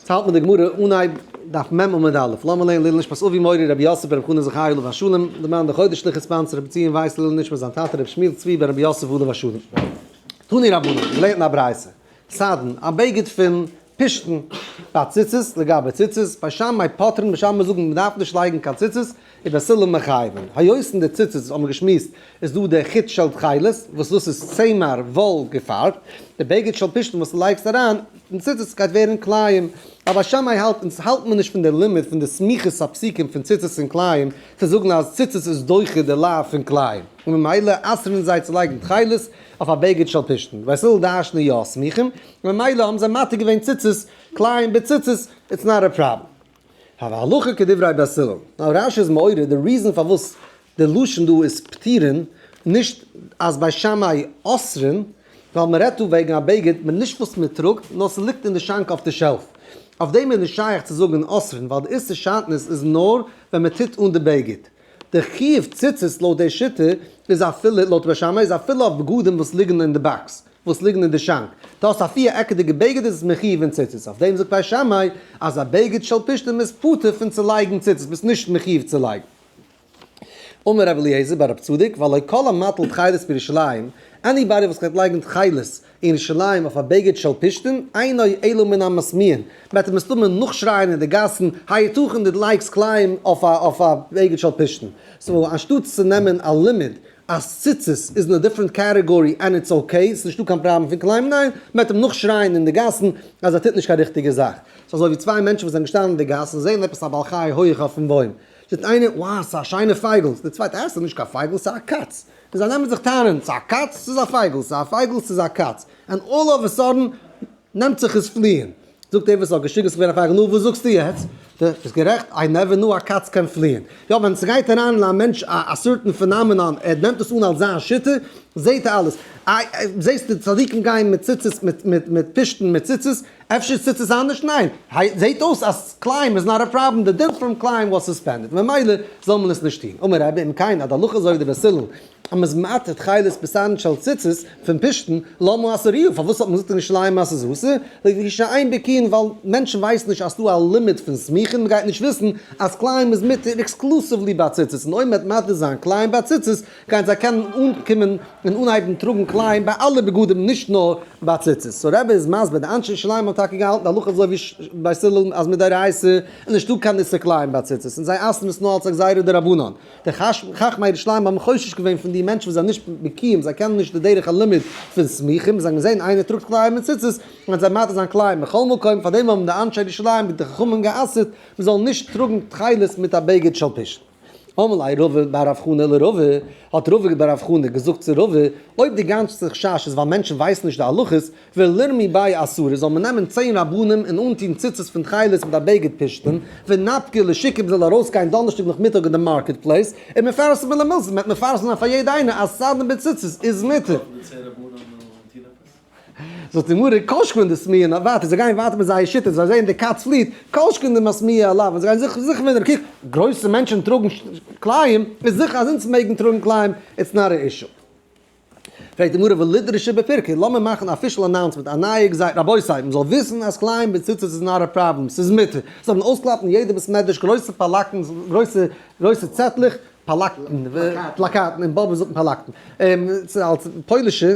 ס'האלט מיט די גמרא אנהייב דף מ' עמוד א', לאמיר לערנען לעילוי נשמת אבי מורי רבי יוסף ברב חנא זכי' עליו השלום, למען די חודש שליחות sponsor רבי ציון ווייס לעילוי נשמת זיין טאטע רבי שמואל צבי בן רבי יוסף עליו השלום. תנו רבנן, געלערנט אין א ברייתא, סדן, א בגד פון פשתן, ביי ציצית, לגבי ציצית, בית שמאי פוטרין, בית שמאי זאגן מ'דארף נישט לייגן קיין ציצית, ובית הלל מחייבין. היות אין די ציצית האבן מיר געשמועסט איז דא די חוט של תכלת וואס דאס איז צמר וואל געפארבט, די בגד של פשתן וואס דו לייגסט אריין אין ציצית גייט ווערן כלאים, אבער בית שמאי האלט אונז האלט מען נישט פון די לימוד פון די סמיכות הפסוקים פון ציצית און כלאים צו זאגן אז ציצית איז דוחה די לאו פון כלאים און ממילא אסר'ן זיי צו לייגן תכלת אויף א בגד של פשתן, בית הלל דרש'נען יא סמיכים און ממילא האבן זיי מתיר געווען ציצית כלאים בציצית, it's not a problem. הלכה כדברי בית הלל. נאר רש"י איז מעורר די reason פארוואס די לשון דא איז פטורין, נישט אז בית שמאי אוסרין, ווייל מען רעדט דא וועגן א בגד מיט נישט וואס מען טראגט, נאר ס'ליגט אין די שאנק אויף די shelf. אויף דעם איז נישט שייך צו זאגן אוסרין, ווייל די איסור שעטנז איז נאר ווען מען טוט אן די בגד. די חיוב ציצית לויט די שיטה איז אפילו, לויט בית שמאי, איז אפילו אויף בגדים וואס ליגן אין די box. וואס ליגן אין די שאנק. דו האסט א פיר עקעדיגע בגד איז עס מחיוב אין ציצית. אויף דעם זאגט בית שמאי אז א בגד של פשתים איז פטור פון צו לייגן ציצית, ביסט נישט מחיוב צו לייגן. אמר רבי אליעזר בר רב צדוק, והלא כל המטיל תכלת בירושלים, anybody וואס גייט לייגן תכלת אין ירושלים אויף א בגד של פשתים, אינו אלא מן המסמיהין, וועט ער מסתמא נאכשרייען אין די גאסן, היתכן דו לייגסט כלאים אויף א בגד של פשתים. so אנשטאטס צו נעמען א לימוד אז ציצית איז אין א different category and it's okay, ס'איז נישטא קיין פראבלעם פון כלאים, ניין, מ'וועט אים נאכשרייען אין די גאסן אז ער טוט נישט קיין ריכטיגע זאך. ס'איז אזוי ווי צוויי מענטשן וואס זענען געשטאנען אין די גאס און זעען עפעס א בעל חי הויעך אויפן בוים. זאגט איינער, wow, ס'איז א שיינע פייגל. זאגט דער צווייטער, אה, ס'איז נישט קיין פייגל, ס'איז א קאץ. און זיי נעמען זיך טענה'ן, ס'איז א קאץ, ס'איז א פייגל, ס'איז א פייגל, ס'איז א קאץ. and all of a sudden נעמט זיך עס פליען. זאגט ער וואס האט געשריגן ס'איז געווען א פייגל, נו וואס זאגסטו יעצט? די ביסט גערעכט, I never knew א קאץ קען פליען. יא ווען ס'גייט אריין אין א מענטש א certain phenomenon, ער נעמט עס אן אלס זיין שיטה, זעהט ער אלעס. איי זעהסט די צדיקים גייען מיט ציצית מיט מיט מיט פשתן מיט ציצית, אפשר איז ציצית אנדערש? ניין, זעהט אויס אז כלאים איז not a problem, די דין פון כלאים was suspended, ממילא זאל מען עס נישט טון. אמר רבי אם כן אז די הלכה איז אזוי ווי די בית הלל, אז מ'איז מתיר תכלת בסדן של ציצית פון פשתן, למה אסרוהו, פארוואס האט מען געזאגט אין ירושלים אז ס'איז אסור? לפי שאין בקיאין ווייל מענטשן ווייסן נישט אז ס'דא א לימוד פון סמיכין, מ'גייט נישט וויסן אז כלאים איז מותר exclusively ביי ציצית, און אויב מ'וועט מתיר זיין כלאים ביי ציצית, גייען זיי קענען אנקומען און אנהייבן טראגן כלאים ביי אלע בגדים נישט נאר ביי ציצית. so רבי איז מסביר, די אנשי ירושלים האבן טאקע געהאלטן די הלכה אזוי ווי בית הלל אז מדאורייתא איז נישטא קיין איסור כלאים ביי ציצית און זיי אסר'ן עס נאר אלס א גזירה דרבנן. די חכמי ירושלים האבן חושש געווען פון די מענטשן וואס זענען נישט בקיאים, זיי קענען נישט די דרך הלימוד פון סמיכים, זיי האבן געזען איינער טראגט כלאים און ציצית, וועלן זיי מתיר זיין כלאים בכל מקום, פאר דעם האבן די אנשי ירושלים די חכמים גע'אסר'ט מען זאל נישט טראגן תכלת מיט א בגד של פשתן. אמר ליה רבא בר רב חנא לרבא, האט רבא בר רב חנא געזאגט צו רבא, אויב די גאנצע חשש איז ווייל מענטשן ווייסן נישט די הלכות, ולירמי בי עשרה, זאל מען נעמען 10 רבנים און אנטון ציצית פון תכלת מיט א בגד פשתן, ונפקי לשוקא מ'זאל ארויסגיין דאנערשטאג נאכמיטאג אין די market place, און מפרסם למילתא, מ'וועט מפרסם זיין פאר יעדע איינער אז סדן בציצית איז מותר. זאגט די גמרא, כל שכן דסמיהי נאר ווייטער, זיי גייען ווייטער מיט זייער שיטה, זיי זעען די קאץ פליעט, כל שכן דמסמיהי עליו, און זיי גייען זיך זיכער וואונדערן, קוק, גרויסע מענטשן טראגן כלאים, איז זיכער אז אונז מעגן טראגן כלאים, it's not a issue. פרעגט די גמרא ולידרשו בפירקא, לאמיר מאכן official announcement, א נייע גזירה, רבותי, מען זאל וויסן אז כלאים בציצית איז not a problem, ס'איז מותר, זאל מען אויסקלאפן יעדע בית מדרש גרויסע פאלאקן, גרויסע גרויסע צעטלעך, פאלאקטן, פלאקאטן, אין באבוב זאגט מען פאלאקטן, ס'איז אלס פוילישע,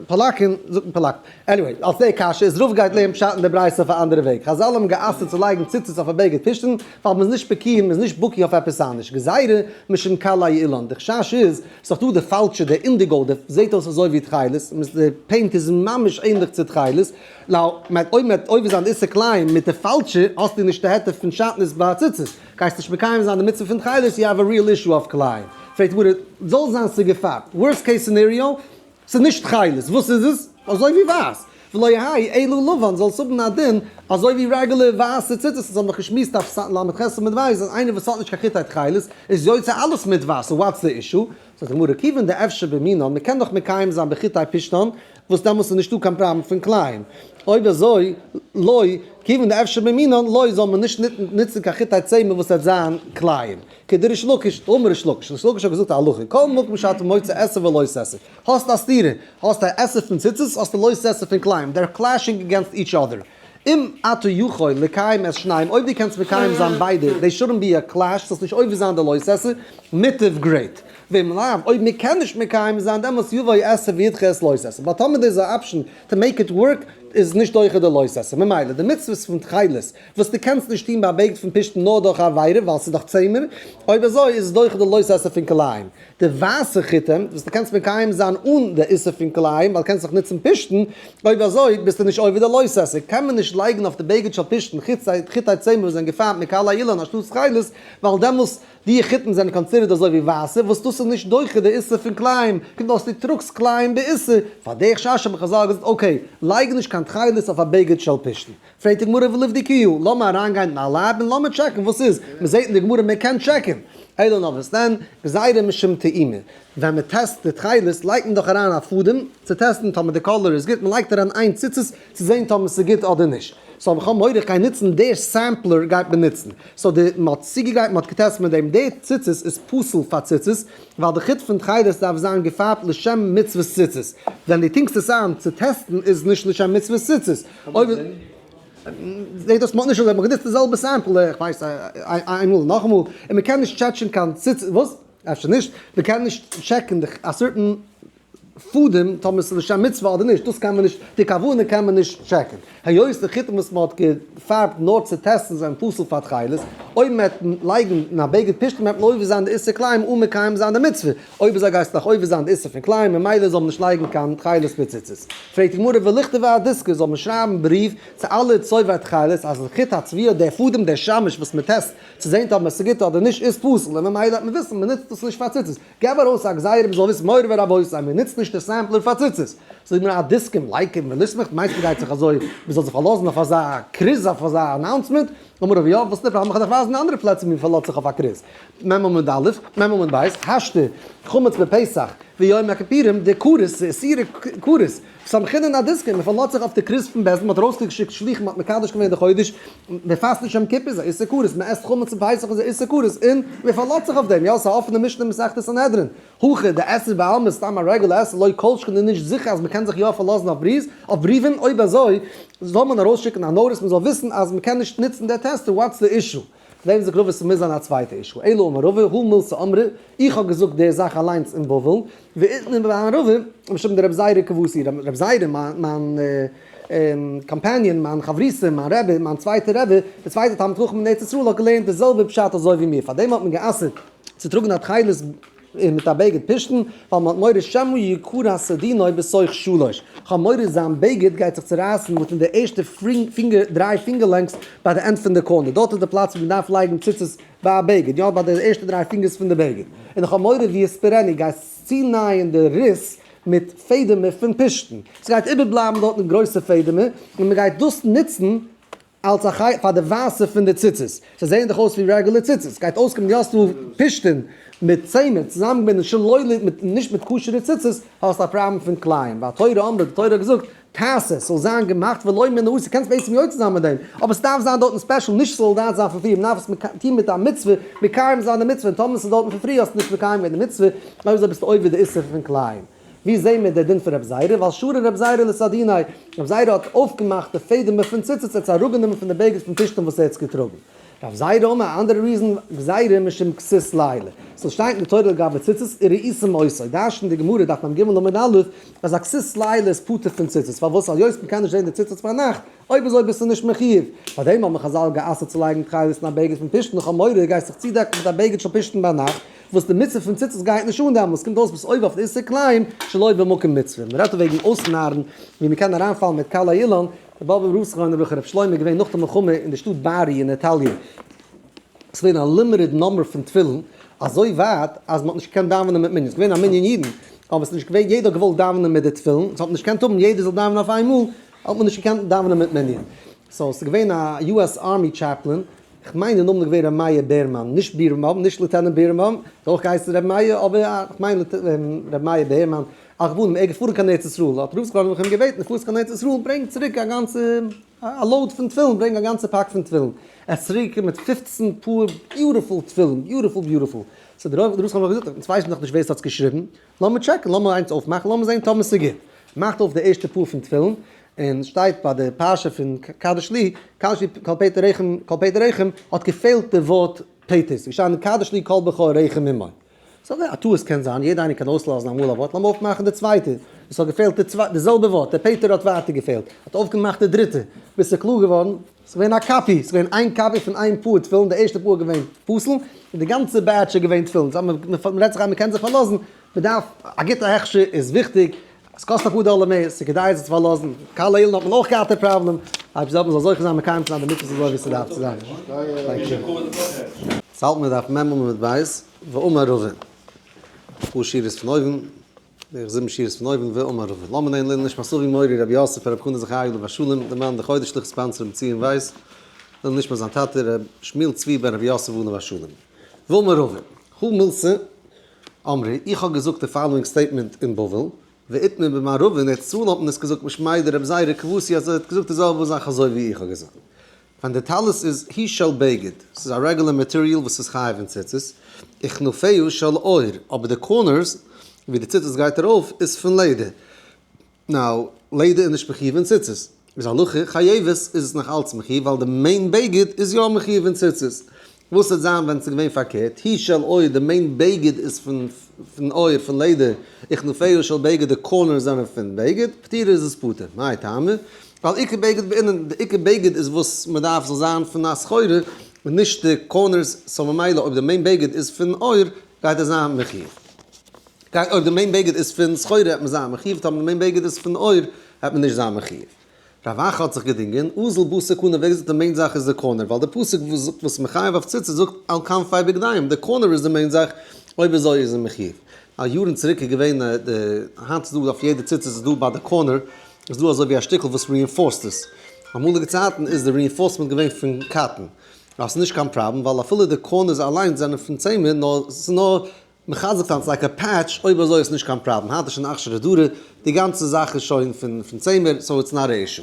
פאלאקן זאגט מען פאלאקטן, anyway, אלס די קשיא איז רב גייט לערנען פשט אין די ברייתא אויף א אנדערע וועג, חזל האבן גע'אסר'ט צו לייגן ציצית אויף א בגד פשתן, ווייל מ'איז נישט בקי און מ'איז נישט בקי אויף עפעס אנדערש, גזירה משום קלעי אילן, די חשש איז, ס'איז דאך דא די פאלשע, די indigo, די זעהט אויס אזוי ווי תכלת, די paint איז ממש ענליך צו תכלת, לאו, מ'העט אויב מ'העט עובר זיין די איסור כלאים מיט די פאלשע, האסטו נישט די היתר פון שעטנז ביי ציצית, גייסט נישט מקיים זיין די מצוה פון תכלת, you have a real issue אויף כלאים. פרעגט די גמרא, זאל זיין ס'איז געפארבט, worst case scenario, ס'איז נישט תכלת, וואס איז עס? אזוי ווי ווייס. ולא יהא אלא לבן, זאל עס האבן א דין אזוי ווי רעגולער ווייסע ציצית, אונז האבן דאך געשמועסט אויף ל"ח עמוד ב' אז איינער וואס האט נישט קיין חוטי תכלת איז יוצא אלעס מיט ווייס, so what's the issue? זאגט די גמרא, כיוון דאפשר במינן, מ'קען דאך מקיים זיין בחוטי פשתן, וואס דעמאלס איז נישטא קיין פראבלעם פון כלאים. אויב אזוי, לא, כיוון דאפשר במינן, לא, זאל מען נישט נוצן קיין חוטי צמר וואס וועט זיין כלאים. כדריש לקיש, אמר ריש לקיש, ריש לקיש האט געזאגט א הלכה, כל מקום שאתה מוצא עשה ולא תעשה, האסט א סתירה, האסט א עשה פון ציצית, האסט א לא תעשה פון כלאים, they're clashing against each other. אם אתה יכול לקיים את שניהם, אויב דו קענסט מקיים זיין ביידע, they shouldn't be a clash, זאלסט נישט עובר זיין די לא תעשה, מוטב great. ואם לאו, אויב מען קען נישט מקיים זיין, דעמאלטס יבוא עשה וידחה את לא תעשה. But טאמער דער איז א option to make it work, איז נישט דוחה די לא תעשה. ממילא, די מצוות פון תכלת, וואס דו קענסט נישט טון ביי א בגד פון פשתן נאר דורך א עבירה, ווייל ס'איז דאך צמר, אויב אזוי איז עס דוחה די לא תעשה פון כלאים. די ווייסע חוטים וואס דו קענסט מקיים זיין אן די איסור פון כלאים, ווייל קענסט דאך נוצן פשתן, אויב אזוי ביסטו נישט עובר די לא תעשה, קען מען נישט לייגן אויף די בגד של פשתן חוטי צמר וואס זענען געפארבט מקלעי אילן אנשטאט תכלת, ווייל דעמאלס די חוטים זענען considered אזוי ווי ווייסע, וואס דאס איז נישט דוחה די איסור פון כלאים, קומט אויס דו טראגסט כלאים באיסור, פאר די חשש האבן חזל געזאגט okay, לייג נישט קיין תכלת אויף א בגד של פשתן. פרעגט די גמרא וליבדקוהו, לאמיר אריינגיין אין א lab און לאמיר טשעקן וואס איז, מען זעט אין די גמרא מען קען טשעקן, אלא נאר וואס דען, גזירה משום טעימה, ווען מען טעסט די תכלת לייגט מען דאך אריין א פאדעם צו טעסטן טאמער די color איז גוט, מען לייגט אריין איין ציצית צו זען טאמער ס'איז גוט אדער נישט, so איך האב מורא איך גיי נוצן די sampler גייט מען נוצן, so די מען האט צוגעגרייט מען האט געטעסט מיט דעם, די ציצית איז פסול פאר ציצית, ווייל די חוט פון תכלת דארף זיין געפארבט לשם מצוות ציצית, ווען דו טונקסט עס איין צו טעסטן איז נישט לשם מצוות ציצית. אויב זעט אויס מ'האט נישט אזוי, מ'האט גענוצט די זעלבע sample, איך ווייס איינמאל און נאכאמאל, און מ'קען נישט טשעטשען קיין ציצית, וואס? אפשר נישט, מ'קען נישט טשעקן די א certain פאדעם טאמער ס'איז לשם מצוה אדער נישט, דאס קען מען נישט, די כוונה קען מען נישט טשעקן. היות די חוטים וואס מ'האט געפארבט נאר צו טעסטן זענען פסול פאר תכלת, אויב מ'וועט לייגן אין א בגד פשתן וועט מען עובר זיין די איסור כלאים אן מקיים זיין די מצוה, אויב אזוי גייסטו דאך עובר זיין די איסור פון כלאים ממילא זאל מען נישט לייגן קיין תכלת בציצית. פרעגט די גמרא וליכתבו אדיסקא זאל מען שרייבן בריוו צו אלע צובעי תכלת אז חוט הצביעה דער פאדעם דער שמש וואס מען טעסט צו זען טאמער עס איז גוט אדער נישט איז פסול און ממילא וועט מען וויסן מען נוצט דאס נישט פאר ציצית. געב ארויס א גזירה מען זאל וויסן מורי ורבותי מען נוצט נישט די sampler פאר ציצית. זאג מיר אדיסקים לייקום וליסמך מיינסט מען גייט זיך אזוי מען זאל זיך פארלאזן אויף אזא כרוז אויף אזא announcement? אמר רבי יא, וואס נפרע, לאמיך דיך ווייזן אנדערע פלעצער ווי מען פארלאזט זיך אויף א כרוז. מ' עמוד א', מ' עמוד ב', השתא, חמץ בפסח, ויום הכיפורים, די כרת, די איסורי כרת, סמכינן אדיסקין, מען פארלאזט זיך אויף די כרוז פון בית דין, מען האט ארויסגעשיקט שלוחים, מען האט מקדש געווען די חודש, מען פאסט נישט יום כיפור, איז א איסור כרת, מען עסט חמץ אין פסח איז א איסור כרת, און מען פארלאזט זיך אויף דעם, יא, ס'איז א אפענע משנה אין מסכת סנהדרין. הכא דעשה בעלמא סתם א רעגולער עשה לא כל שכן איז נישט זיכער אז מ'קען זיך יא פארלאזן אויף בריוו, אויף בריוון, אויב אזוי זאל מען ארויסשיקן א notice מ'זאל וויסן אז מ'קען נישט נוצן די tester, what's the issue? פאר דעם זאגט רבא ס'מוז זיין א צווייטע issue, אלא אמר רבא הא מילתא אמרי, איך האב געזאגט די זאך אליינס אין בבל, ואיתנא בהאי רבא, משום דרב זירא כוותיה, רב זירא מיין companion, מיין חברותא, מיין רבי, מיין צווייטע רבי, די צווייטע תלמיד חכם אין ארץ ישראל האט געלערנט די זעלבע פשט אזוי ווי מיר, פאר דעם האט מען גע'אסר'ט צו טראגן א תכלת מיט א בגד פשתן, ווייל מ'האט מורא שמא יקרע סדינו בתוך שלש, כ'האב מורא זיין בגד גייט זיך צורייסן within די ערשטע פינגער דריי פינגער lengths ביי די end פון די corner, דארט איז די פלאץ ווי מ'דארף לייגן ציצית ביי א בגד, יא ביי די ערשטע דריי פינגערס פון די בגד, און כ'האב מורא ויתפרנו גייט צונייען די ריס מיט פעדעמער פון פשתן, ס'גייט איבערבלייבן דארטן גרויסע פעדעמער, און מ'גייט דאס נוצן אלס א חי פאר די ווייסע פון די ציצית, זיי זעען דאך אויס ווי רעגולער ציצית, גייט אויסקומען די האסט דא פשתן מיט צמר צוזאמגעבינדן שלא ל מיט נישט מיט כשר'ע ציצית, האסט א פראבלעם פון כלאים, והתורה אמרה די תורה האט געזאגט תעשה ס'זאל זיין געמאכט ולא מן העשוי, קענסט בעצם יוצא זיין מיט דעם, אבער ס'דארף זיין דארטן special נישט ס'זאל דארט זיין פון פריער, מ'דארף עס טון מיט א מצוה, מקיים זיין די מצוה, און טאמער ס'איז דארטן פון פריער האסטו נישט מקיים געווען די מצוה, אויב אזוי ביסטו עובר די איסור פון כלאים. ווי זעהן מיר דער דין פון רב זירא? ווייל שרא רב זירא לסדיניה, רב זירא האט אויפגעמאכט די פעדעמער פון ציצית, ער האט עס אראפגענומען פון די בגד פון פשתן וואס ער האט עס געטראגן. רב זירא אמר א אנדערע reason, גזירה משום כסות לילה. ס'זאל שטיין אין די תורה לגבי ציצית, וראיתם אותו. דרש'נט די גמרא, דף מ"ג עמוד א', אז א כסות לילה איז פטור פון ציצית. פארוואס? היות מ'קען נישט זעהן די ציצית ביינאכט, אויב אזוי ביסטו נישט מחיוב. פארדעם האבן חזל גע'אסר'ט צו לייגן תכלת אין א בגד פון פשתן, כ'האב מורא דו גייסט זיך צודעקן מיט א בגד של פשתן ביינאכט, וואס די מצוה פון ציצית גייט נישט אן דעמאלס, קומט אויס ביסט עובר אויף די איסור כלאים שלא במקום מצוה. מען רעדט דא וועגן אויסנארן ווי מען קען אריינפאלן מיט קלעי אילן, דער באבובער רב זכרונו לברכה רבי שלמה איז געווען נאך די מלחמה אין די שטאט בארי אין איטאליע, עס איז געווען א limited number פון תפילין, אזוי ווייט אז מען האט נישט געקענט דאווענען מיט מנין, עס איז געווען א מנין אידן, אבער עס איז נישט געווען יעדער האט געוואלט דאווענען מיט די תפילין, עס האט מען נישט געקענט האבן יעדער זאל דאווענען אויף איינמאל, האט מען נישט געקענט דאווענען מיט מנין. So ס'איז געווען א US Army chaplain, כ'מיין די נאמען איז געווען ר' מאיר בערמאן, נישט בירנבוים, נישט lieutenant בירנבוים, האט אויך געהייסן ר' מאיר, אבער כ'מיין ר' מאיר בערמאן, על כל פנים ער איז געפארן קיין ארץ ישראל, האט רב זכרונו לברכה אים געבעטן, פארסט קיין ארץ ישראל, ברענג צוריק א גאנצע, א load פון תפילין, ברענג א גאנצע פאק פון תפילין. ער איז צוריק געקומען מיט 15 פאר beautiful תפילין, beautiful beautiful. So דער רב זכרונו לברכה האט געזאגט, אונז ווייסן נאכנישט ווער ס'האט עס געשריבן, לאמיר טשעקן, לאמיר איינס אויפמאכן, לאמיר זען טאמער ס'איז גוט. מאכט אויף די ערשטע פאר פון תפילין. און שטייט ביי די פרשה פון קדש לי, קדש לי כל פטר רחם, כל פטר רחם, האט געפעלט די ווארט פטר, ס'איז געשטאנען קדש לי כל בכור רחם אמו. סא א טעות קען זיין, יעדער איינער קען אויסלאזן אמאל א ווארט, לאמיר אויפמאכן די צווייטע, עס האט געפעלט די צווייטע, די זעלבע ווארט, דער פטר האט ווייטער געפעלט, האט אויפגעמאכט די דריטע, ביז ס'איז קלאר געווארן, ס'איז געווען א copy, ס'איז געווען איין copy פון איין פאר תפילין, די ערשטע פאר איז געווען פסול, און די גאנצע batch איז געווען תפילין, סא מ'רעדט זיך איין מ'קען זיך פארלאזן, מ'דארף, א גוטע הכשר איז וויכטיג, עס קאסט אפאר דאלער מער, ס'איז כדאי זיך צו פארלאזן, קל אילן האט מען אויך געהאט די פראבלעם, אייבערשטער זאל מ'זאל זוכה זיין מקיים צו זיין די מצוות אזוי ווי ס'דארף צו זיין. Thank you. ס'האלט מיר דף מ עמוד ב', ואמר רבין. אפאר שורות פון אויבן, בערך זיבן שורות פון אויבן, ואמר רבין. לאמיר נעמען לעילוי נשמת אבי מורי רבי יוסף רבי חנא זכרי' עליו השלום, די מאן די חודש'ליכע sponsor רבי ציון ווייס, לעילוי נשמת זיין טאטע רבי שמואל צבי בן רבי יוסף עליו השלום. ואמר רבין. הא מילתא אמרי, איך האב געזאגט די following statement אין בבל, ואיתמר במערבא אין ארץ ישראל האט מען עס געזאגט משמיה דרבי זירא כוותיה אז ער האט געזאגט די זעלבע זאך אזוי ווי איך האב געזאגט. ווען די טלית איז היא של בגד, ס'איז א regular material וואס איז חייב אין ציצית, וכנפיו של עור, אבער די corners ווי די ציצית גייט ארויף איז פון לעדער. Now, לעדער איז נישט מחיוב אין ציצית. איז הלכה חייבת איז עס נאך אלץ מחיוב ווייל די main בגד איז יא מחיוב אין ציצית. וואס וועט זיין ווען ס'איז געווען פארקערט, היא של עור די main בגד איז פון פון עור פון לעדער, וכנפיו של בגד די corners זענען פון בגד, פטורה איז עס פטור. מאי טעמא? ווייל עיקר בגד בעינן, די עיקר בגד איז וואס מ'דארף זאל זיין פון א סחורה און נישט די corners, so ממילא אויב די main בגד איז פון עור גייט עס זיין מחיוב. גייט אויב די main בגד איז פון סחורה העט מען זיין מחיוב, טאמער די main בגד איז פון עור העט מען נישט זיין מחיוב. רב אחא האט זיך געדינגען, אזיל בתר קנה ווער געזאגט די main זאך איז די corner, ווייל די פסוק וואס זאגט וואס מחייב אויף ציצית זאגט על כנפי בגדיהם, די corner איז די main זאך, אויב אזוי איז ער מחיוב. א יארן צוריק איז געווען די, היינט איז דא אויף יעדע ציצית איז דא ביי די corner איז דא אזוי ווי א שטיקל וואס reinforced עס, אמאליגע צייטן איז די reinforcement געווען פון cotton, אז ס'איז נישט קיין פראבלעם ווייל אפילו די corners אליינס זענען פון צמר נאר ס'איז נאר מחזק זיין ס'איז like א patch, אויב אזוי איז נישט קיין פראבלעם, היינט איז שוין אכשר דרא, די גאנצע זאך איז שוין פון פון צמר, so it's not a issue.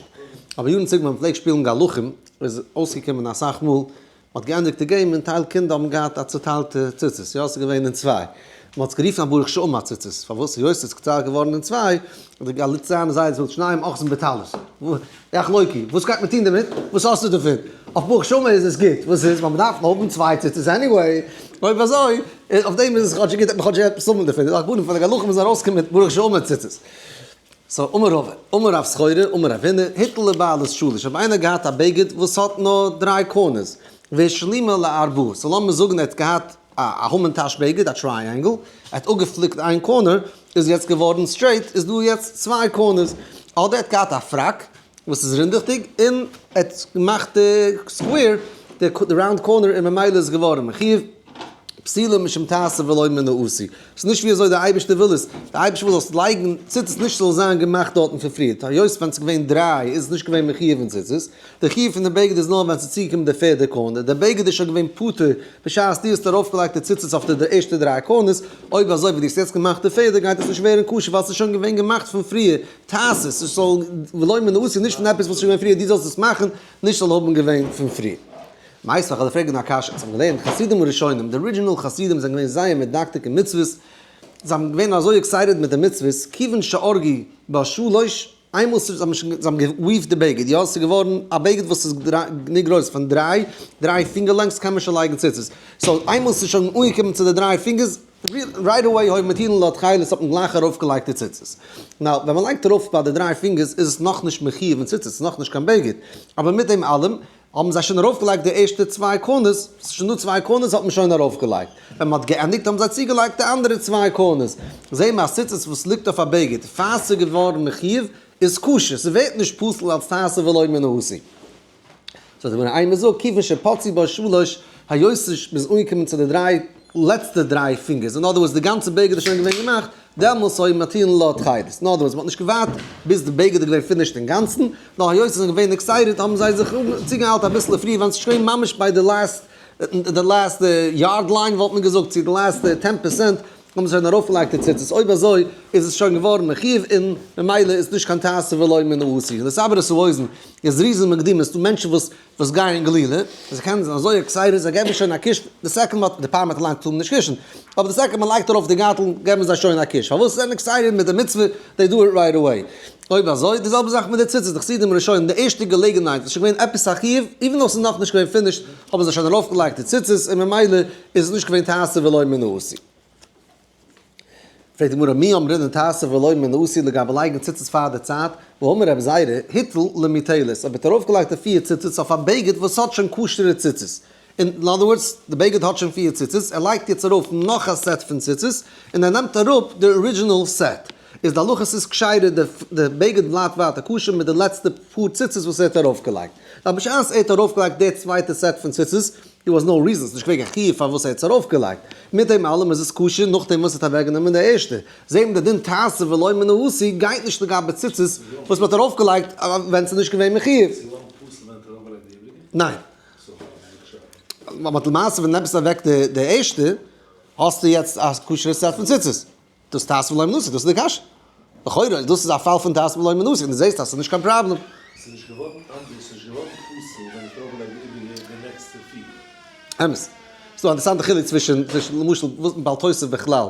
אבער יארן צוריק ווען מ'פלעגט שפילן גלחים, איז אויסגעקומען אסאך מאל, מ'האט געענדיגט די game און טייל קינדער האבן געהאט א צוטיילטע ציצית, יא ס'איז געווען אין צוויי, מ'האט עס גערופן א ברוך שאמר ציצית, פארוואס? היות ס'איז צוטיילט געווארן אין צוויי, האט די גאליציאנער זיידעס געזאגט שניים אוחזין בטלית, יחלוקו, וואס גייט מען טון דערמיט? וואס האסטו דערפון? אויף ברוך שאמר איז עס גוט, וואס איז? ווייל מ'דארף האבן צוויי ציצית anyway, אויב אזוי, אויף דעם איז עס כאטש גוט, האט מען כאטש עפעס האבן דערפון, די רבנים פון די גלחים זענען ארויסגעקומען מיט ברוך שאמר ציצית. So אמר רבא, אמר רב סחורה, אמר רב הונא, הטיל לבעלות שלש, אויב איינער האט געהאט א בגד וואס האט נאר דריי corners, והשלימה לארבעה, so לאמיר זאגן ער האט געהאט א המן טאש בגד, א triangle, ער האט אפגעפליקט איין corner, איז יעצט געווארן straight, איז דא יעצט צוויי corners, אדער ער האט געהאט א פראק וואס איז רינדעכדיג און ער האט געמאכט די square, די round corner און ממילא איז געווארן מחיוב פסולה משום תעשה ולא מן העשוי. ס'איז נישט ווי אזוי דער אייבערשטער וויל עס, דער אייבערשטער וויל זאלסט לייגן ציצית נישט ס'זאל זיין געמאכט דארטן פון פריער, היות ווען ס'איז געווען דריי איז עס נישט געווען מחיוב אין ציצית, די חיוב פון די בגד איז נאר ווען ס'איז צוגעקומען די פערדע corner, די בגד איז שוין געווען פטור בשעת דו האסט ארויפגעלייגט די ציצית אויף די ערשטע דריי corners, אויב אזוי ווי דו האסט יעצט געמאכט די פערדע גייט עס נישט ווערן כשר ווייל ס'איז שוין געווען געמאכט פון פריער, תעשה, ס'זאל ולא מן העשוי נישט פון עפעס וואס איז שוין געווען פריער, דו זאלסט עס מאכן נישט זאל האבן געווען פון פריער. מיתיבי כ'וועל דיר פרעגן א קשיא, אונז האבן געלערנט חסידים הראשונים, די original חסידים זענען געווען זייער מדקדק אין מצוות, זיי האבן געווען אזוי excited מיט די מצוות, כיוון שארגו בשלוש, איינמאל ס'איז זיי האבן שוין זיי האבן גע weave ט די בגד, יא, ס'איז געווארן א בגד וואס איז גענוג גרויס, פון דריי, דריי פינגער length קען מען שוין לייגן ציצית, so איינמאל ס'איז שוין אנגעקומען צו די דריי פינגערס, right away היו מטילין לה תכלת האט מען גלייך ארויפגעלייגט די ציצית. Now, ווען מ'לייגט ארויף ביי די דריי פינגערס איז עס נאכנישט מחיוב אין ציצית, ס'איז נאכנישט קיין בגד, אבער מיט דעם אלעם האבן זיי שוין ארויפגעלייגט די ערשטע צוויי corners, ס'איז שוין דא צוויי corners האט מען שוין ארויפגעלייגט, ווען מ'האט געענדיגט האבן זיי צוגעלייגט די אנדערע צוויי corners, זעהן מיר אז ציצית וואס ליגט אויף א בגד פאר ס'איז געווארן מחיוב איז כשר, ס'ווערט נישט פסול אלס תעשה ולא מן העשוי. זאגט די גמרא אימא זאג כיוון שפצעו בה שלש, היות מ'איז אנגעקומען צו די דריי לעצטע דריי פינגערס, אין other words די גאנצע בגד איז שוין געווען געמאכט, דעמאלס היו מטילין לה תכלת, אין other words מ'האט נישט געווארט ביז די בגד איז געווען finished אינגאנצן, נאר היות זיי זענען געווען excited האבן זיי זיך צוגעאיילט אביסל פריער ווען ס'איז שוין ממש ביי די last די last yard line וואלט מען געזאגט צו די last 10%. האבן זיי שוין ארויפגעלייגט די ציצית, אויב אזוי איז עס שוין געווארן מחיוב און ממילא איז נישט קיין תעשה ולא מן העשוי. לסבר את האוזן, זריזין מקדימין, ס'דא מענטשן וואס וואס גייען אין גלילה, זיי קענען זיין אזוי excited, זיי געבן שוין א קיש, די second מ'האט, די פאר מ'האט אליינס טאר מען נישט קישן, אבער די second מ'לייגט ארויף די גארטל געבן זיי שוין א קיש, פארוואס? זיי זענען excited מיט די מצוה, they do it right away. אויב אזוי, די זעלבע זאך מיט די ציצית, די חסידים הראשונים, די ערשטע געלעגנהייט וואס איז שוין געווען עפעס א חיוב, even though ס'איז נאכנישט געווען finished, האבן זיי שוין ארויפגעלייגט די ציצית, און ממילא איז עס נישט געווען תעשה ולא מן העשוי. פרעגט די גמרא, מי אמרינן תעשה ולא מן העשוי לגבי לייגן ציצית פאר די צייט, והאמר רבי זירא, הטיל למוטלת, אויב האט ער ארויפגעלייגט די פיר ציצית אויף א בגד וואס האט שוין כשר'ע ציצית, in other words, די בגד האט שוין פיר ציצית, ער לייגט יעצט ארויף נאך א set פון ציצית, און ער נעמט אראפ די original set, איז די הלכה ס'איז כשרה, די בגד בלייבט ווייטער כשר מיט די לעצטע פאר ציצית וואס ער האט ארויפגעלייגט. אבער בשעת ער האט ארויפגעלייגט די צווייטע set פון ציצית, there was no reason, ס'איז נישט געווען קיין חיוב פארוואס ער האט עס ארויפגעלייגט. מיט דעם אלעם איז עס כשר נאכדעם וואס ער האט אוועקגענומען די ערשטע. זעהט מען די דין תעשה ולא מן העשוי גייט נישט לגבי ציצית וואס מ'האט ארויפגעלייגט ווען ס'איז נישט געווען מחיוב. ניין. אבער למעשה ווען נעמסט אוועק די ערשטע האסטו יעצט א כשר'ע set פון ציצית. דאס תעשה ולא מן העשוי, דאס איז די קשיא. לכאורה דאס איז א פאל פון תעשה ולא מן העשוי און דו זעהסט אז ס'איז נישט קיין פראבלעם. ס'איז נישט געווארן אנדערש, ס'איז נישט געווארן פסול ווען איך ארויפגעלייגט די איבריגע די נעקסטע פיר. אמת. ס'איז דא א אינטערעסאנטע חילוק צווישן צווישן למשל וואס בל תוסיף בכלל,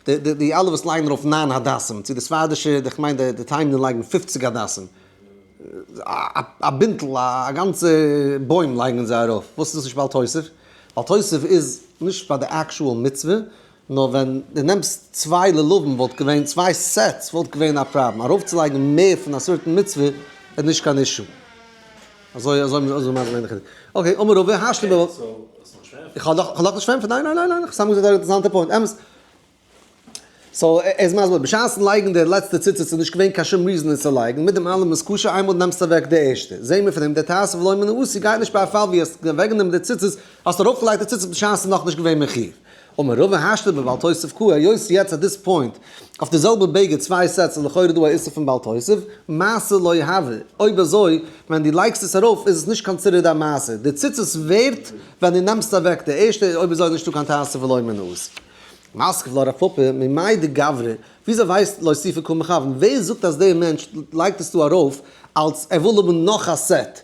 די די די אלע וואס לייגן ארויף נײַן הדסים, צו די ספרדישע, די כ'מיין די די תימנ'ער לייגן 50 הדסים. א בינטל, א גאנצע בוים לייגן זיי ארויף. וואס איז דאס נישט בל תוסיף? בל תוסיף איז נישט ביי די actual מצוה, נאר ווען דו נעמסט צוויי לולבים וואלט געווען צוויי sets וואלט געווען א פראבלעם, ארויפצולייגן מער פון א certain מצוה איז נישט קיין issue. אזוי אזוי אזוי מיינט מען די חילוק. okay, אמר רבא השתא ב. איך האב דאך איך האב דאך נישט פארענטפערט, ניין ניין ניין ניין, איך האב סתם געזאגט א אינטערעסאנטע point, אמת. so ער איז מסביר, בשעת'ן לייגן די לעצטע ציצית איז נישט געווען קיין שום reason עס צו לייגן, מיט דעם אלעם איז כשר איינמאל דו נעמסט אוועק די ערשטע. זעהן מיר פון דעם, דער תעשה ולא מן העשוי גייט נישט ביי א פאל ווי האסט אוועקגענומען די ציצית, האסט ארויפגעלייגט די ציצית בשעת ס'איז נאכנישט געווען מחיוב. אמר רבא השתא בבל תוסיף קאי, היות יעצט at this point אויף די זעלבע בגד צוויי sets איז לכאורה דא א איסור פון בל תוסיף, מעשה לא הוי, אויב אזוי ווען דו לייגסט עס ארויף איז עס נישט considered א מעשה, די ציצית ווערט ווען דו נעמסט אוועק די ערשטע, אויב אזוי איז נישטא קיין תעשה ולא מן העשוי. מתקיף לה רב פפא, ממאי דגברא, וויאזוי ווייסט לאוסופי קא מכוון, ווער זאגט אז דער מענטש לייגט עס דא ארויף אלס ער וויל האבן נאך א set?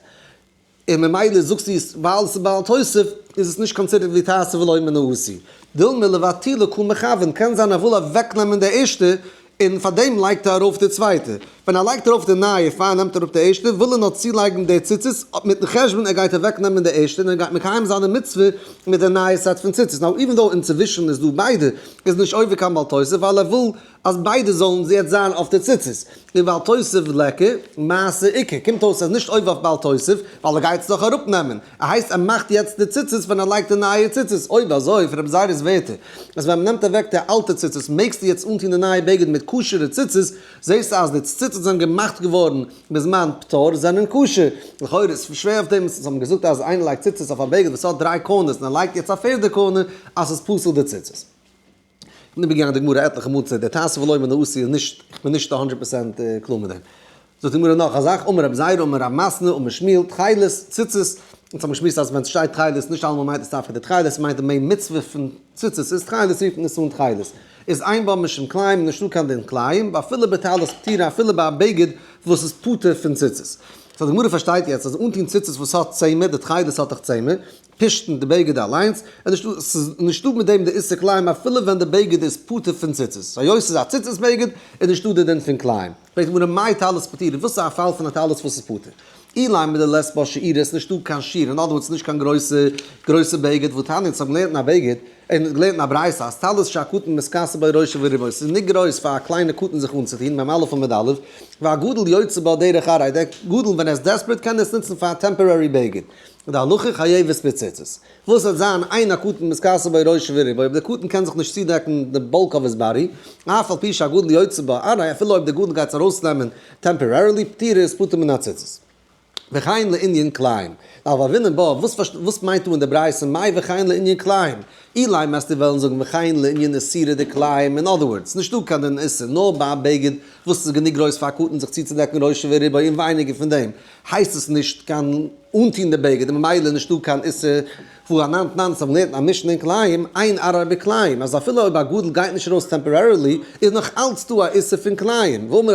און ממילא זאגסטו עס ווייל עס איז בל תוסיף איז עס נישט considered ווי תעשה ולא מן העשוי. דילמא לבטולי קא מכוון, קען זיין ער וויל אוועקנעמען די ערשטע און פארדעם לייגט ער ארויף די צווייטע. ווען ער לייגט ארויף די נייע פאר ער נעמט אראפ די ערשטע וויל ער נאר צולייגן די ציצית מיטן חשבון ער גייט אוועקנעמען די ערשטע און ער גייט מקיים זיין די מצוה מיט די נייע set פון ציצית. now even though אינצווישן איז דא ביידע איז נישט עובר קיין בל תוסיף ווייל ער וויל אז ביידע זאלן יעצט זיין אויף די ציצית, און בל תוסיף ליכא, מעשה איכא, קומט אויס אז נישט עובר אויף בל תוסיף, ווייל ער גייט עס דאך אראפ נעמען, ער הייסט ער מאכט יעצט די ציצית ווען ער לייגט די נייע ציצית, אויב אזוי פון רבי זירא'ס ווערטער, אז ווען מ'נעמט אוועק די אלטע ציצית מעגסטו יעצט אנטון די נייע בגד מיט כשר'ע ציצית, זעסטו אז די ציצית זענען געמאכט געווארן בזמן פטור זענען כשר, לכאורה איז שווער אויף דעם וואס האבן געזאגט אז איינער לייגט ציצית אויף א בגד וואס האט דריי corners און ער לייגט יעצט א פערדע corner אז ס'איז פסול די ציצית. כ'בין איבערגעגאנגען די גמרא עטליכע מאל צו דער תעשה ולא מן העשוי איז נישט, כ'בין נישט א הונדרעט percent קלאר מיט דעם. זאגט די גמרא נאך א זאך, אמר רבי זירא אמר רב מתנה אמר שמואל, תכלת, ציצית, אונז האבן געשמועסט אז ווען ס'שטייט תכלת נישט אלעמאל מיינט עס דווקא די תכלת, ס'מיינט די main מצוה פון ציצית איז תכלת רופט מען עס אן תכלת. איז אין בה משום כלאים, נישטא קיין דין כלאים, ואפילו בטלית פטורה אפילו ביי א בגד וואס איז פטור פון ציצית. so די גמרא פארשטייט יעצט אז אנטון ציצית וואס האט צמר, די תכלת האט דאך צמר, פשטן די בגד אליינס, ס'איז נישטא מיט דעם די איסור כלאים אפילו ווען די בגד איז פטור פון ציצית, היות ס'איז א ציצית בגד איז נישטא די דין פון כלאים. פרעגט די גמרא מאי טלית פטורה, וואס איז א פאל פון א טלית וואס איז פטור? אילימא דלית בה שיעורא, עס איז נישטא קיין שיעור, אין other words נישט קיין גרויסע גרויסע בגד, והתניא אונז האבן געלערנט אין א בגד, און געלערנט אין א ברייתא אז טלית שהקטן מתכסה בה ראשו ורובו, ס'איז נישט גרויס פאר א קליינע קטן זיך אנצוטון, מ"א עמוד א', והגדול יוצא בה דרך עראי, דער גדול ווען ער איז desperate קען ער עס נוצן פאר א temporary בגד. די הלכה חייבת בציצית. וואס וועט זיין אין הקטן מתכסה בו ראשו ורובו אויב די קטן קען זיך נישט צודעקן די bulk of his body, אף על פי שהגדול יוצא בה עראי אפילו אויב די גדול גייט עס ארויסנעמען temporarily פטורה איז פטור מן הציצית. וכן לענין כלאים. והוינן בה, וואס מיינט דא אין די ברייתא מאי וכן לענין כלאים? אילימא וועסטו וועלן זאגן וכן לענין איסורא דכלאים, in other words, נישטא קיין דין איסור נאר ביי א בגד וואס איז גענוג גרויס פאר א קטן זיך צוצודעקן ראשו ורובו און ווייניגער פון דעם הייסט עס נישט קיין אנטון די בגד און ממילא נישטא קיין איסור. והא אנן תנן אונז האבן געלערנט אין א משנה אין כלאים, אין עראי בכלאים, אז אפילו אויב א גדול גייט נישט ארויס temporarily איז נאך אלץ דא א איסור פון כלאים. ואמר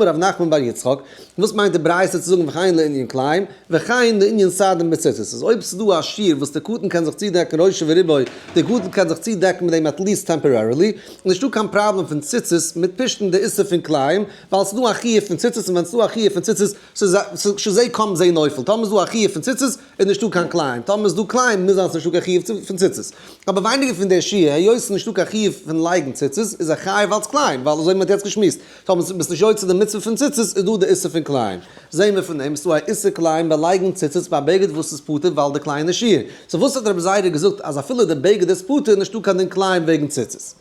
רב נחמן בר יצחק, וואס מיינט די ברייתא צו זאגן וכן לענין כלאים, וכן לענין סדין בציצית, אז אויב ס'איז דא א שיעור וואס די קטן קען זיך צודעקן ראשו ורובו, די גדול קען זיך צודעקן מיט דעם at least temporarily, איז נישטא קיין פראבלעם פון ציצית מיט פשטן די איסור פון כלאים, ווייל ס'איז דא א חיוב פון ציצית און ווען ס'איז דא א חיוב פון ציצית, ס'איז שזה קם זה נופל, טאמער איז דא א חיוב פון ציצית איז נישטא קיין כלאים, טאמער איז דא כלאים מוז זיין ס'נישטא קיין חיוב פון ציצית. אבער ווייניגער פון די שיעור, היות ס'איז נישטא קיין חיוב פון לייגן ציצית, איז א חיוב אלס כלאים, ווייל אזוי ווי מ'האט יעצט געשמועסט, טאמער ביסט נישט יוצא די מצוה פון ציצית איז דא די איסור פון כלאים. זעהן מיר פון דעם ס'דא א איסור כלאים ביי לייגן ציצית ביי א בגד וואס איז פטור ווייל די קליינע שיעור. so וואס האט רבי זיירא געזאגט אז אפילו די בגד איז פטור איז נישטא קיין דין כלאים וועגן ציצית?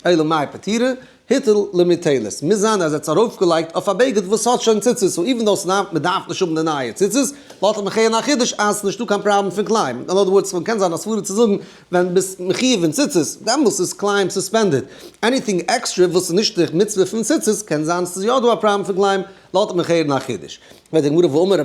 אלא מאי פטירה, הטיל למוטלת. מוז זיין אז ער האט עס ארויפגעלייגט אויף א בגד וואס האט שוין ציצית, so even though ס'דארף מ'דארף נישט האבן די נייע ציצית, לאזט מיך הערן א חידוש אז ס'נישטא קיין פראבלעם פון כלאים. in other words קען זיין א סברא צו זאגן ווען ביסט מחיוב אין ציצית, דעמאלס איז כלאים suspended. Anything extra וואס איז נישט די מצוה פון ציצית, קען זיין ס'איז יא דא א פראבלעם פון כלאים, לאזט מיך הערן א חידוש. וועט די גמרא ואמר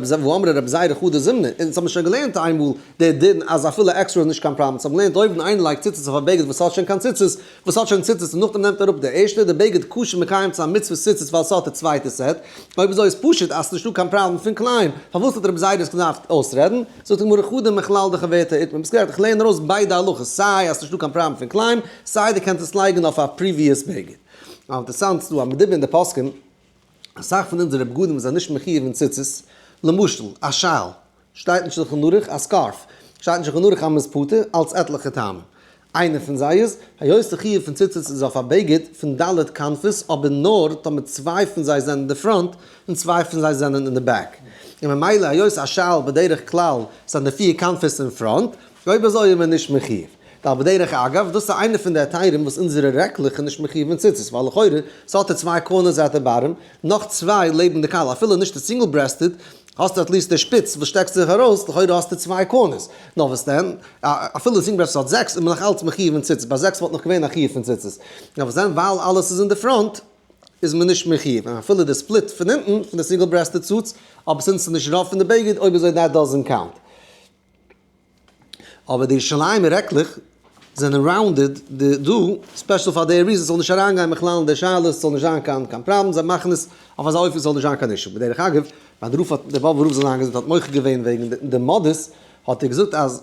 רבי זירא חדא זימנא, אונז האבן שוין געלערנט איינמאל די דין אז אפילו עקסטרא איז נישט קיין פראבלעם, אונז האבן געלערנט אויב איינער לייגט ציצית אויף א בגד וואס האט שוין קיין ציצית, וואס האט שוין ציצית און נאכדעם נעמט אראפ די ערשטע, די בגד כשר מקיים צו זיין מצוות ציצית ווייל ס'האט די צווייטע set, אויב אזוי איז פשוט אז ס'נישטא קיין פראבלעם פון כלאים, פארוואס האט רבי זירא עס געדארפט אויסרעדן? זאגט די גמרא חדא מכלל דחברתה איתמר, ביסט גערעכט איך לערן ארויס ביידע הלכות סיי אז ס'נישטא קיין פראבלעם פון כלאים, סיי דו קענסט עס לייגן אויף א previous בגד. אינטערסאנט ס'דא א מדובר אין די פוסקים אסאך פון אונזערע בגדים זענען נישט מחיוב אין ציצית, למשל א שאל, שטייט אין שלחן ערוך, א scarf, שטייט אין שלחן ערוך אז מ'איז פטור, אלץ עטליכע טעמים. איינער פון זיי איז, היות די חיוב פון ציצית איז אויף א בגד פון ד' כנפות אבער נאר טאמער צוויי פון זיי זענען אין די front און צוויי פון זיי זענען אין די back. און ממילא היות א שאל בדרך כלל זענען די פיר כנפות אין front, אויב אזוי איז מען נישט מחיוב. דאך בדרך אגב, דאס איז איינע פון די היתרים וואס אונזערע רעקלעך איז נישט מחיוב אין ציצית, ווייל לכאורה ס'האט ער צוויי corners at the bottom, נאך צוויי לעבן די כלה, אפילו נישט די single breasted, האסטו at least די שפיץ וואס שטעקט זיך ארויס, לכאורה האסטו צוויי corners. נאר וואס דען, אפילו די single breasted האט זעקס איז מען נאך אלץ מחיוב אין ציצית, ביי זעקס וואלט נאך געווען א חיוב פון ציצית. נאר וואס דען, ווייל אלעס איז אין די front, איז מען נישט מחיוב, און אפילו די split פון אונטן פון די single breasted suits, אבער since ס'איז נישט רוב פון די בגד, אויב אזוי that doesn't count. אבער די ירושלימ'ער רעקלעך זענען rounded די דא special פאר די reason ס'זאל נישט אריינגיין בכלל אין די שאלות ס'זאל נישט זיין קיין קיין פראבלעם זיי מאכן עס אויף אזא אופן ס'זאל נישט זיין קיין issue. בדרך אגב ווען די רב האט די באבובער רב זאל זיין געזונט האט מוחה געווען וועגן די מאדעס האט ער געזאגט אז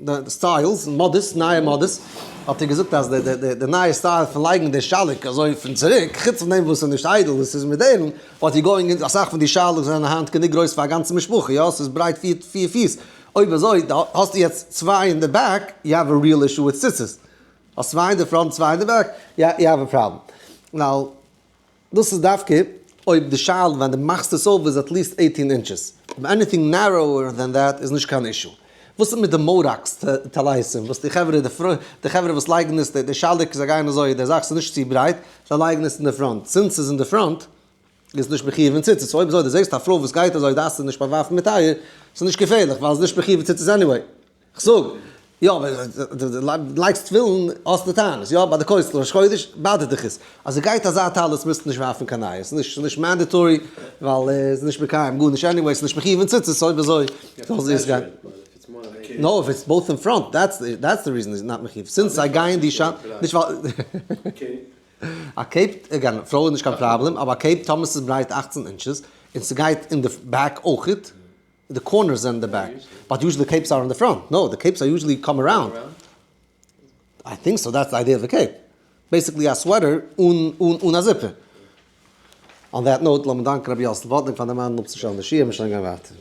די styles מאדעס נייע מאדעס האט ער געזאגט אז די די די נייע style פון לייגן די שאליק אזוי פון צוריק חוץ פון דעם וואס ס'איז נישט איידל און ס'איז מאדערן but you going in אסאך פון די שאלעס זענען היינט גענוג גרויס פאר א גאנצע משפחה, יא ס'איז ברייט פיר פיס, אויב אזוי האסטו יעצט צוויי אין די back, you have a real issue with ציצית, האסט צוויי אין די front צוויי אין די back, you have a problem. Now דאס איז דווקא אויב די שאל ווען די מאכסט עס אויף איז at least 18 inches, אויב anything narrower than that איז נישט קיין issue. וואס איז מיט די מאראקס טליתים וואס די חברה די חברה וואס לייגן עס די שאליק זיי גייען אזוי די זאך ס'איז נישט צו ברייט זיי לייגן עס אין די front since ס'איז אין די front איז נישט מחיוב אין ציצית so אויב אזוי די זעסט א פרוי וואס גייט אזוי דארפסטו נישט באווארפן מיט אייער ס'איז נישט געפערליך ווייל ס'איז נישט מחיוב אין ציצית anyway כ'זאג יא אבער לייגסט תפילין האסטו טענות יא ביי די כותל ראש חודש באדערט דיך עס אז ער גייט אזא טלית מוזטו נישט ווארפן קיין אייער ס'איז נישט mandatory ווייל ס'איז נישט מקיים גארנישט anyway ס'איז נישט מחיוב אין ציצית so אויב אזוי זאל זי עס גיין. No, if it's both in front, that's the reason it's not מחיוב. Since זיי גייען די שאנ, נישט ווייל. א cape, again, פרוי איז נישט קיין פראבלעם, אבער א cape טאמער ס'איז ברייט 18 inches, און ס'גייט אין די back אויכעט, די corners זענען די back, but usually די capes are אין די front, no, די capes are usually come around. I think so, that's the idea of a cape. Basically א sweater אן א zipper. On that note, לאמיר דאנקען רבי יאסל וואלדניק פאר דערמאנען אפצושטעלן די שיעור, מיר שוין גיין ווייטער.